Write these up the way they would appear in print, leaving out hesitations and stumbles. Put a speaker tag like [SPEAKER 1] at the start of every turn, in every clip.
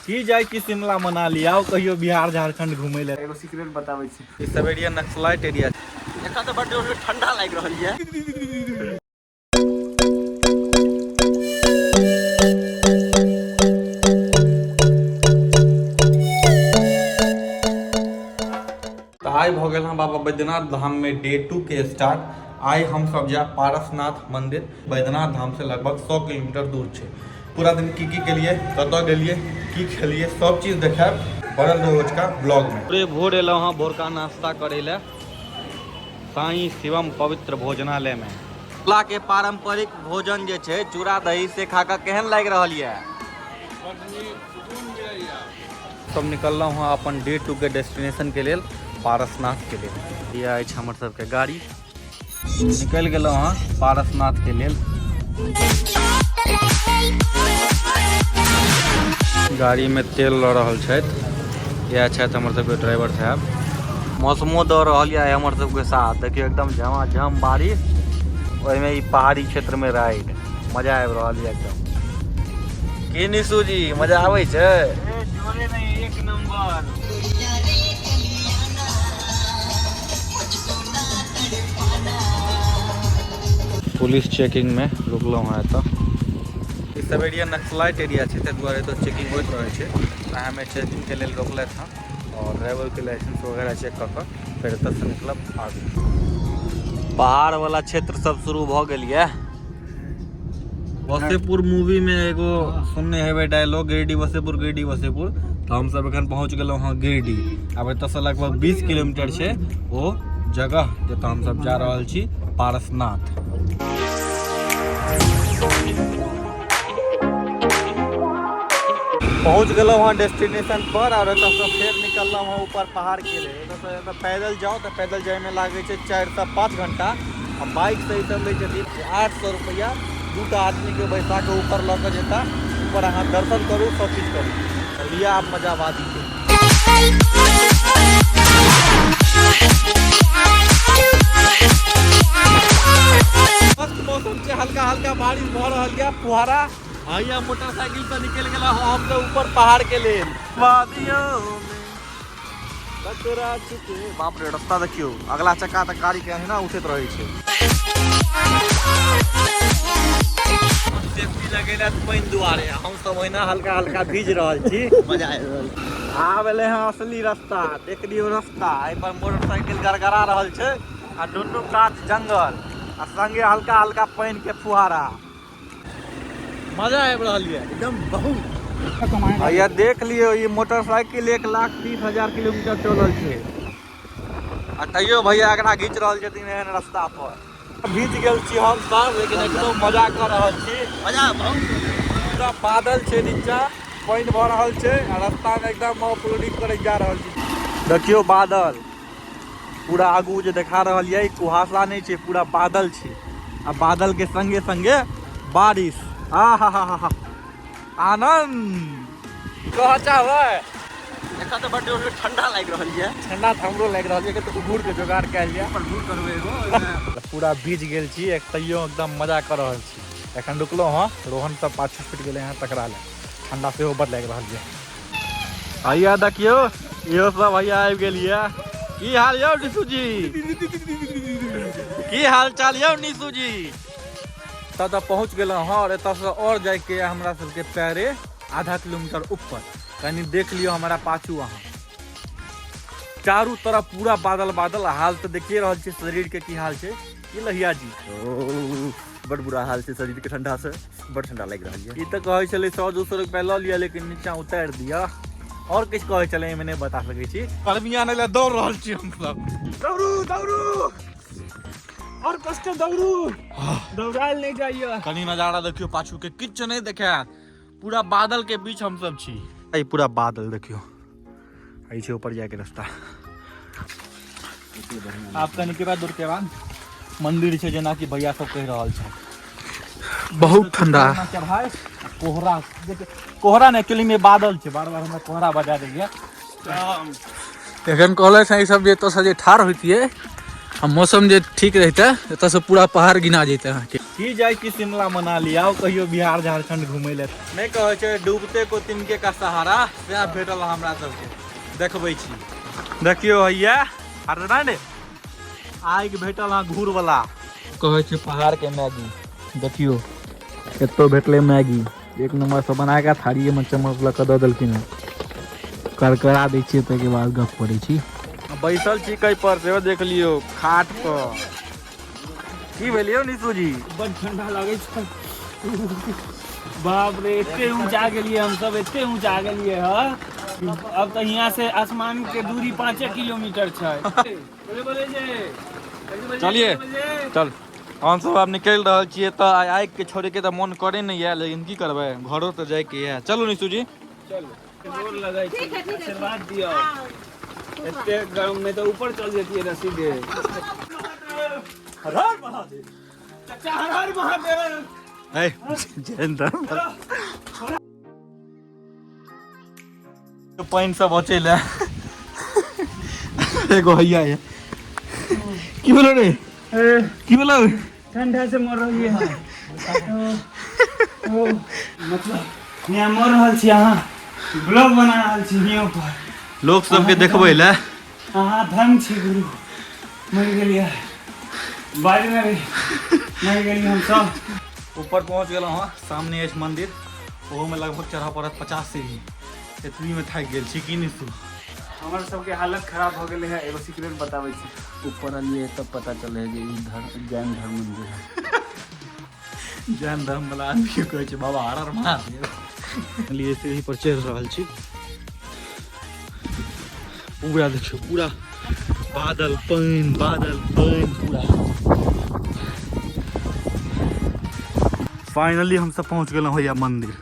[SPEAKER 1] की जाय की शिमला मनाली, आओ कहियो बिहार झारखंड घूमे ले।
[SPEAKER 2] एगो सीक्रेट बताबै छी।
[SPEAKER 1] ई सब एरिया नक्सलाइट एरिया।
[SPEAKER 2] एखन तऽ बड्ड जोर ठंडा लागि रहल ये।
[SPEAKER 1] तऽ आइ भऽ गेल हँ बाबा बैद्यनाथ धाम में डे 2 के स्टार्ट। आइ हम सब जायब पारसनाथ मंदिर, बैद्यनाथ धाम से लगभग 100 किलोमीटर दूर छै। पूरा दिन की की केलिए, कतऽ गेलिए, की खेलिए, सब चीज देखायब बनल रहू अजुका ब्लॉग में। भोरे भोर एलहुँ हँ भोरका नाश्ता करै लए साईं शिवम पवित्र भोजनालय में। मिथिला के पारंपरिक भोजन जे छै चूड़ा दही से खा कऽ केहन लागि रहल यऽ? सब निकललहुँ हँ अपन डे 2 के डेस्टिनेशन के लेल, पारसनाथ के लेल। यह अछि हमर सबके गाड़ी, निकलि गेलहुँ हँ पारसनाथ के लेल। गाड़ी में तेल लऽ रहल छथि, इएह छथि हमर सबके ड्राइवर साहब। मौसमो दऽ रहल यऽ हमर सबके साथ, देखियौ एकदम झमाझम बारिश, ओहिमे ई पहाड़ी क्षेत्र में राइड, मजा आबि रहल यऽ एकदम। की निशु जी मजा आबै छै?
[SPEAKER 2] जोरे नहीं, एक नंबर।
[SPEAKER 1] पुलिस चेकिंग में रुकलहुँ हँ एतऽ। ई सब एरिया नक्सलाइट एरिया छै, ताहि दुआरे एतऽ चेकिंग होइत रहै छै। अहाँमे चेकिंग के लेल रोकलथि हँ और ड्राइवर के लाइसेंस वगैरह चेक कऽ कऽ फेर एतऽसँ निकलब आगू। पहाड़ वाला क्षेत्र सब शुरू भऽ गेल यऽ। वसेपुर मूवी में एगो सुनने हेबै डायलॉग, गिरिडीह वसेपुर गिरिडीह वसेपुर। तऽ हमसब एखन पहुँच गेलहुँ हँ गिरिडीह। आब एतऽसँ लगभग 20 किलोमीटर छै ओ जगह जतऽ हमसब जा रहल छी, पारसनाथ। पहुँच गेलहुँ हँ डेस्टिनेशन पर और एतऽसँ फेर निकललहुँ हँ ऊपर पहाड़ के लेल। एतऽसँ एतऽ पैदल जाउ तऽ पैदल जाइमे लागै छै 4 से 5 घंटा, आ बाइक से ई सब लै छथिन 800 रुपैआ, दूटा आदमीके बैसा कऽ ऊपर लऽ कऽ जेता, ऊपर अहाँ दर्शन करू, सब चीज करू। लिअ आब मजा वादी के। मस्त मौसम छै, हल्का हल्का बारिश भऽ रहल यऽ, फुहारा। भैया मोटरसाइकिल से निकलि गेला हम सब ऊपर पहाड़ के लेल। वादियों में टकरा चुके। बाप रे, रास्ता देखियौ, अगला चक्का तऽ गाड़ी के अहिना उठैत रहै छै। सेफ्टी लगेला तऽ पानि दुआरे हम सब ओहिना हल्का हल्का भीज रहल छी,
[SPEAKER 2] मजा आबि रहल छै।
[SPEAKER 1] आब एलै हँ असली रास्ता, देख लियौ रास्ता। एहि पर मोटरसाइकिल गड़गड़ा रहल छै आ दुनू कात जंगल आ संगे हल्का हल्का पानि के फुहारा। मजा आबि रहल यऽ
[SPEAKER 2] एकदम बहुत।
[SPEAKER 1] भैया देख लियौ, ई मोटरसाइकिल 1,30,000 किलोमीटर चलल छै आ तैयो भैया एकरा घीच रहल छथिन एहन रास्ता पर। भीज गेल छी हम सब, लेकिन एखनो मजा कऽ रहल छी।
[SPEAKER 2] मजा बहुत।
[SPEAKER 1] पूरा बादल छै नीचा, पानि भऽ रहल छै आ रास्ता में एकदम ऑफ रोडिंग करैत जा रहल छी। देखियौ बादल पूरा आगू जे देखा रहल यऽ, ई कुहासा नहि छै, पूरा बादल छै आ बादल के संगे संगे बारिश। आ हा हा हा, आनंद। कह चाहबै?
[SPEAKER 2] एखन तऽ बड्ड जोर ठंडा लागि रहल यऽ।
[SPEAKER 1] ठंडा तऽ हमरो लागि रहल यऽ, तऽ उघूर के जोगाड़ कयल जाय।
[SPEAKER 2] पर घूर करबै एगो ओहिमे।
[SPEAKER 1] पूरा भीज गेल छी, एक तैयो एकदम मजा कऽ रहल छी। एखन रुकलहुँ हँ, रोहन सब पाछू छुटि गेलै हँ, तकरा लए ठंडा सेहो बड लागि रहल यऽ। भैया देखियौ, इहो सब भैया आबि गेल यऽ। की हाल यौ निशु जी? की हाल चाल यौ निशु जी? तब पहुँच गेलहुँ हँ और एतऽसँ और जाइके यऽ हमरा सबके पैरे आधा किलोमीटर ऊपर। कनि देख लियौ हमारा पाछू, अहाँ चारू तरफ पूरा बादल बादल। हाल तऽ देखिए रहल छी शरीर के की हाल छै। की लहिया जी?
[SPEAKER 2] ओ बड़ बुरा हाल छै शरीर के, ठंडा से बड़ ठंडा लागि रहल यऽ।
[SPEAKER 1] ई तऽ कहै छलै 100-200 रुपया लऽ लिअ, लेकिन नीचा उतारि दिअ। और किछु कहै छलै, एहिमे नहि बता सकै छी। गर्मी आनै लए दौड़ रहल छी हमसब।
[SPEAKER 2] दौड़ू दौड़ू और कष्ट दौड़ू, दौड़ायल नहि जाइए।
[SPEAKER 1] कनि नजारा देखियौ पाछू के, किछु नहि देखायत, पूरा बादल के बीच हमसब छी। एहि पूरा बादल देखियौ, एहि छै ऊपर जायके रास्ता। आब कनिके बाद दूर के बाद मंदिर छै, जेनाकि भैया सब कहि रहल छै।
[SPEAKER 2] बहुत ठंडा
[SPEAKER 1] भाई, कोहरा कोहरा ने, एक्चुअली में बादल छै। बार बार हमरा कोहरा बजा दैया।
[SPEAKER 2] एखन कहले छै ई सब जे एतऽसँ जे ठाढ़ होइतियै
[SPEAKER 3] आ मौसम जे ठीक रहिते एतऽसँ पूरा पहाड़ गिना जैते अहाँके।
[SPEAKER 1] की जाइ की शिमला मनाली, आओ कहियो बिहार झारखंड घुमै लए। नहि कहै छै डूबते को तिनके का सहारा, सएह भेटल हमरा सबके। देखबै छी, देखियौ हैया अरे ने आगि भेटल हँ घूर वाला। कहै छै पहाड़ के मैगी, देखियौ एतौ भेटलै मैगी, एक नंबर से बना के थारिये में चम्मच लऽ कऽ दऽ देलखिन हँ। करकरा दै छियै ताहिके बाद गप करै छी। बैसल छी कई पर सेहो देख लियौ खाट पर। की भेल यौ निशु जी?
[SPEAKER 4] बड ठंडा लगै छै बाप रे, एते ऊंचा गेलियै हमसब, एते ऊंचा गेलियै ह। अब तऽ यहाँ से आसमान के दूरी 5 किलोमीटर छै।
[SPEAKER 1] चलिए चल, हम सब आब निकलि रहल छियै। तऽ आइ आगि के छोड़े के तऽ मन करे नहि यऽ, लेकिन की करबै, घरो तऽ जाइके यऽ। चलू निशु जी।
[SPEAKER 4] चलू, गोर लगै छी, आशीर्वाद दियौ। एते गरम में तऽ ऊपर चल जतियै रस्सी दे।
[SPEAKER 1] हर हर महादेव
[SPEAKER 4] चाचा, हर हर महादेव।
[SPEAKER 1] जैन धर्म पानि से बचै लए एगो हैया ये। की भेलो रे, की भेलो?
[SPEAKER 4] ठंडा से मर रही है, मतलब यहाँ मर रहल छी, अहाँ ब्लॉग बना रहल छी हियाँ पर
[SPEAKER 1] लोक सबके देखबै लए।
[SPEAKER 4] अहाँ धन छी गुरु, मरि गेलियै बादमे भी, मरि गेलियै हम सब।
[SPEAKER 1] ऊपर पहुँच गेलहुँ हँ, सामने अछि मंदिर, ओहोमे लगभग चढ़ऽ पड़त 50 सीढ़ी। एतबीमे थाकि गेल छी की निशु?
[SPEAKER 4] हमर सबके हालत खराब भऽ गेलै है। एगो सीक्रेट बताबै छी, ऊपर एलियै तब पता चलै है जे ई धर्म जैन धर्म मंदिर है।
[SPEAKER 1] जैन धर्म वाला आदमी के कहै छै बाबा हर हर महादेव। लिए सीढ़ी पर चढ़ि रहल छी। पूरा देखियौ, पूरा बादल पानि, बादल पानि पूरा। फाइनली हमसब पहुँच गेलहुँ हैया मंदिर।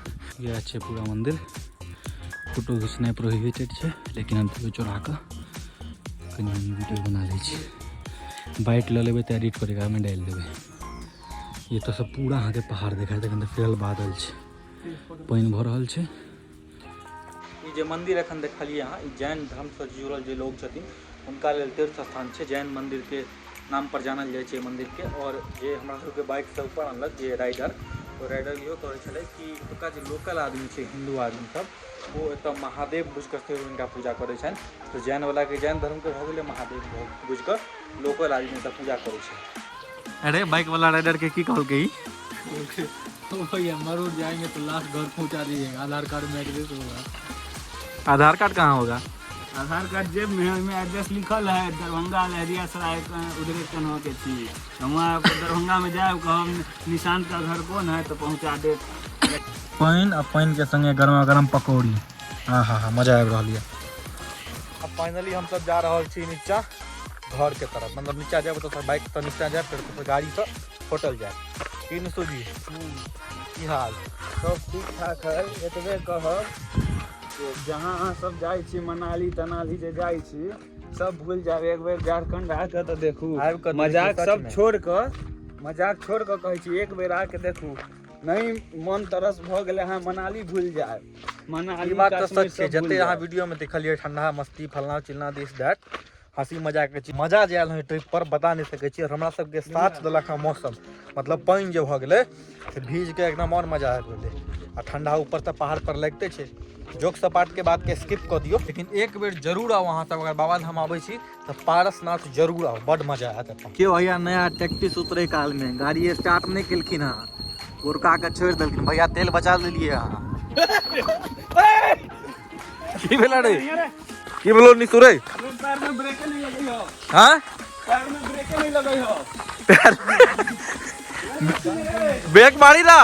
[SPEAKER 3] इएह छै पूरा मंदिर। फोटो घिचनाइ प्रोहिबिटेड छै, लेकिन हम तैयो चढ़ा कऽ कनि वीडियो बना लै छी। बाइट लऽ लेबै तऽ एडिट करैके मे डालि देबै। ये तऽ सब पूरा अहाँके पहाड़ देखायत। एखन तऽ फिलहाल बादल छै, पानि भऽ रहल छै।
[SPEAKER 1] ई जे मंदिर एखन देखलियै अहाँ, ई जैन धर्मसँ जुड़ल जे लोग छथिन हुनका लेल तीर्थ स्थान छै। जैन मंदिरके नाम पर जानल जाइ छै मंदिरके। और जे हमरा सबके बाइकसँ ऊपर अनलक जे राइडर, ओ राइडर इहो कहै छलै कि एतुका जे लोकल आदमी छै, हिन्दू आदमी सब, ओ एतऽ महादेव बुझिकऽ सेहो हिनका पूजा करै छनि। तऽ जैनवलाके जैन धर्मके भऽ गेलै, महादेव बुझिकऽ लोकल आदमी एतऽ पूजा करै छै। अरे बाइक वाला राइडर के की कहलकै ई?
[SPEAKER 3] भैया मरूर जाएंगे तो लास्ट घर पहुंचा दीजिएगा, आधार कार्ड में एड्रेस होगा।
[SPEAKER 1] आधार कार्ड कहाँ होगा?
[SPEAKER 4] आधार कार्ड जेब में है, ओहिमे एड्रेस लिखल है दरभंगा लहरियासराय उधरे कन्हो के छी। हम दरभंगा में जायब, कहब निशांत का घर कौन है तो पहुंचा देत।
[SPEAKER 1] पानि आ पानि के संगे गरमा गरम पकौड़ी, आ हा हा, मजा आबि रहल यऽ। अब फाइनली हम सब जा रहल छी नीचा घर के तरफ, मतलब नीचा जायब तऽ बाइक तऽ नीचा जायब, फेर गाड़ी से होटल जायब। की निशु जी, की हाल?
[SPEAKER 4] सब ठीक ठाक है। एतबे कहब जे जहाँ अहाँ सब जाइ छी मनाली तनाली जे जाइ छी सब भूल जायब, एक बेर झारखंड आके तऽ देखू।
[SPEAKER 1] आबि कऽ देखू,
[SPEAKER 4] मजाक
[SPEAKER 1] सच
[SPEAKER 4] सब
[SPEAKER 1] मे।
[SPEAKER 4] छोड़ कऽ, मजाक छोड़ कऽ कहै छी, एक बेर आके देखू, नहीं मन तरस भऽ गेलै अहाँ मनाली भूल जायब। मनाली
[SPEAKER 1] ई बात तऽ
[SPEAKER 4] कश्मीर
[SPEAKER 1] सच छै।
[SPEAKER 4] सब भूल
[SPEAKER 1] जते अहाँ
[SPEAKER 4] जायब।
[SPEAKER 1] वीडियो में देखलियै ठंडा मस्ती फलना चिलना दिस that हंसी मजाक के चीज, मजा जे आयल हँ ट्रिप पर बता नहि सकै छी। और हमरा सबके साथ देलक हँ मौसम, मतलब पानि जे भऽ गेलै से भीज के एकदम और मजा आबि गेलै। आ ठंडा ऊपर तऽ पहाड़ पर लगिते छै। जोक सपाट के बात के स्किप कऽ दियौ, लेकिन एक बेर जरूर आउ अहाँ सब। अगर बाबाधाम आबै छी तऽ पारसनाथ जरूर आउ, बड मजा आयत एतऽ। केओ भैया नया टैक्टिस उतरे काल में गाड़ी स्टार्ट नहि केलखिन हँ, गोरका के छोड़ि देलखिन। भैया तेल बचा लेलियै अहाँ। की भेला रे, की भेलो निशु रे?
[SPEAKER 4] पैर में ब्रेके नहीं लगै हो।
[SPEAKER 1] हाँ,
[SPEAKER 4] पैर में ब्रेके नहीं लगै हो।
[SPEAKER 1] ब्रेक मारी रा।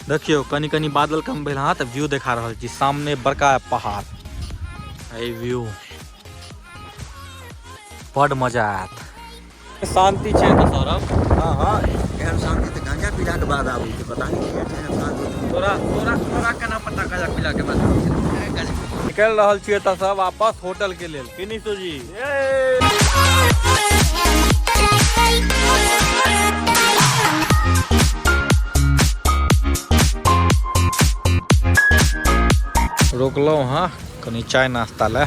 [SPEAKER 1] देखियौ कनि कनि बादल कम भेल हँ तऽ व्यू देखा रहल छी। सामने बड़का पहाड़, एहि व्यू बड मजा आयत। शांति छै तऽ सौरभ।
[SPEAKER 2] हाँ हाँ, एहन शांति तऽ गांजा पीलाके बाद आबै छै, पता नहि किया छै एहन शांति।
[SPEAKER 1] तोरा तोरा तोरा केना पता गांजा पीला के बाद? निकलि रहल छियै तऽ सब वापस होटल के लेल। की निशु जी? रोकलहुँ हँ कनि चाय नाश्ता लए।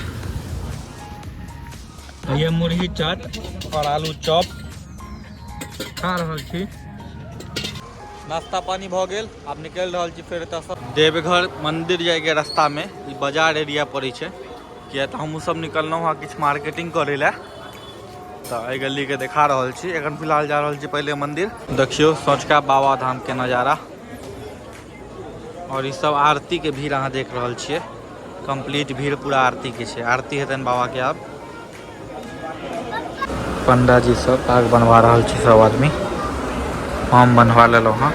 [SPEAKER 1] ये मुरही चाट और आलू चॉप खा रहल छी। नाश्ता पानी भऽ गेल, आब निकलि रहल छी फेर एतऽसँ देवघर मंदिर जाइके रास्तामे। ई बाजार एरिया पड़ै छै, किया तऽ हमहूँ सब निकललहुँ हँ किछु मार्केटिंग करै लए, तऽ एहि गलीके देखा रहल छी। एखन फिलहाल जा रहल छी पहिले मंदिर। देखियौ सोचका बाबा धाम के नजारा और ई सब आरती के भीड़ अहाँ देख रहल छियै। कंप्लीट भीड़ पूरा आरती के छै, आरती हेतनि बाबा के। आब पंडा जी सब पाग बनवा रहल छै सब आदमी, हम बनवा लेलहुँ हँ।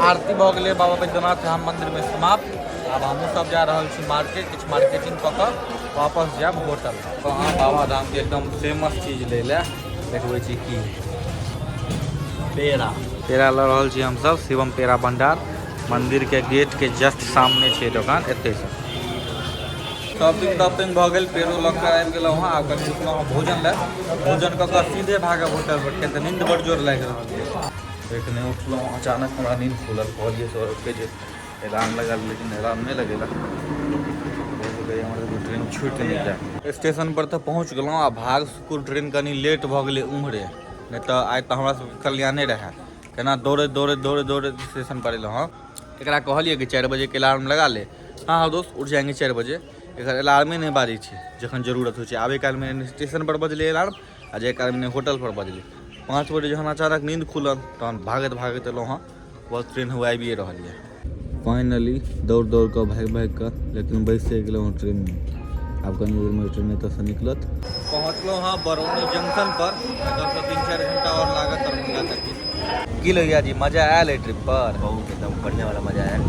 [SPEAKER 1] आरती भऽ गेलै बाबा बैद्यनाथ धाम मंदिर में समाप्त। आब हमहूँ सब जा रहल छी मार्केट, किछु मार्केटिंग कऽ कऽ वापस जायब होटल। तऽ अहाँ बाबा धाम के एकदम फेमस चीज लै लए देखबै छी की पेड़ा। पेड़ा लऽ रहल छी हमसब शिवम पेड़ा भंडार मंदिर के गेट के जस्ट सामने छै दोकान, एतै से। शॉपिंग तॉपिंग भऽ गेल, पेड़ो लऽ कऽ आबि गेलहुँ हँ। आब कनि रुकलहुँ हँ भोजन लए, भोजन कऽ कऽ सीधे भागब होटल पर, किया तऽ नींद बड़ जोर लागि रहल यऽ। एखने उठलहुँ, अचानक हमरा नींद खुलल। कहलियै सौरभके जे अलार्म लगा, लेकिन अलार्म नहि लगेलक। हमर ट्रेन छूटि नहि जाय। स्टेशन पर तऽ पहुँच गेलहुँ आ भाग सुकुर ट्रेन कनि लेट भऽ गेलै उम्हरे, नहि तऽ आइ तऽ हमरा सबके कल्याणे रहए। केना दौड़ैत दौड़ैत दौड़ैत दौड़ैत स्टेशन पर एलहुँ हँ। एकरा कहलियै कि 4 बजेके अलार्म लगा ले। हाँ हाँ दोस्त, उठ जाएंगे 4 बजे। एकर अलार्मे नहि बाजै छै जखन जरूरत होइ छै। आबै कालमे स्टेशन पर बजलै अलार्म आ जाय कालमे होटल पर बजलै। 5 बजे जहन अचानक नींद खुलल तहन भागैत भागैत एलहुँ हँ, बस ट्रेन हुए आबिए रहल यऽ। फाइनली दौड़ दौड़ कऽ भागि भागि कऽ लेकिन बैसे गेलहुँ ट्रेनमे। आब कनि देरमे ट्रेन एतऽसँ निकलत। पहुँचलहुँ हँ बरौनी जंक्शन पर, एतऽसँ 3-4 घंटा आओर लागत दरभंगा तक। की लोहिया जी, मजा आयल एहि ट्रिप पर?
[SPEAKER 2] बहुत एकदम बढ़िआँ वाला मजा आयल।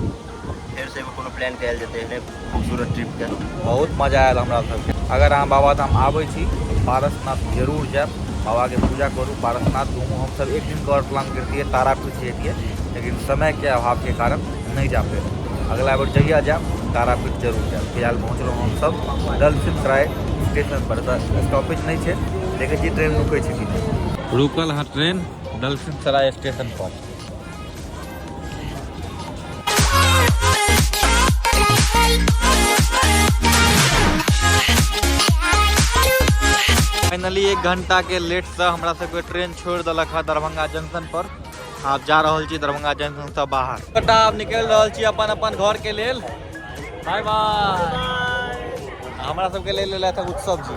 [SPEAKER 2] फेर से एगो कोनो प्लान कयल जेतै एहने खूबसूरत ट्रिप के।
[SPEAKER 1] बहुत मजा आयल हमरा सबके। अगर अहाँ बाबाधाम आबै छी पारसनाथ जरूर जायब, बाबाके पूजा करू, पारसनाथ घूमू। हमसब एक दिनके आओर प्लान करतियै, तारापीठ जैतियै, लेकिन समयके अभावके कारण नहि जा पेलहुँ। अगला बेर जहिया जायब तारापीठ जरूर जायब। फिलहाल पहुँचलहुँ हमसब दलसिंहसराय स्टेशन पर। तऽ स्टॉपेज नहि छै, देखै छियै ट्रेन रुकै छै कि नहि। रुकल हँ ट्रेन दलसिंहसराय स्टेशन पर। फाइनली 1 घंटा के लेट से हमरा सबके ट्रेन छोड़ देलक है दरभंगा जंक्शन पर। आब जा रहल छी दरभंगा जंक्शन से बाहर। कटा आब निकलि रहल छी अपन अपन घर के लेल। Bye bye. हमरा सबके लेल लेलथि उत्सव जी।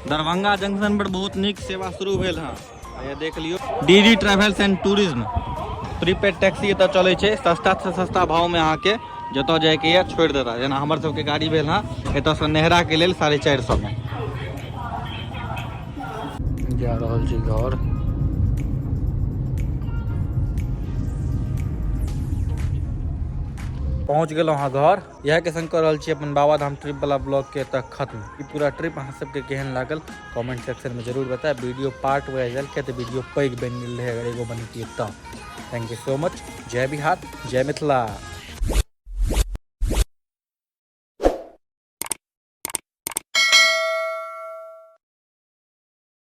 [SPEAKER 1] दरभंगा जंक्शन पर बहुत नीक सेवा शुरू भेल हँ, ये देख लियौ। DD travels and tourism prepaid taxi एतऽ चलै छै। सस्ता से सस्ता भाव में अहाँके जतऽ जायके यऽ छोड़ि देता। जेना हमर सबके गाड़ी भेल हँ एतऽसँ नेहराके लेल 450 में। जा रहल छी घर। पहुँच गेलहुँ हँ घर। इएह के संग कऽ रहल छी अपन बाबा धाम ट्रिप वाला ब्लॉग के एतऽ खत्म। ई पूरा ट्रिप अहाँ सबके केहन लागल कमेंट सेक्शन में जरूर बतायब। वीडियो पार्ट वाइज आयल किया तऽ वीडियो पैघ बनि गेल रहै, अगर एगो बनतियै तऽ। Thank you so much. जय बिहार, जय मिथिला।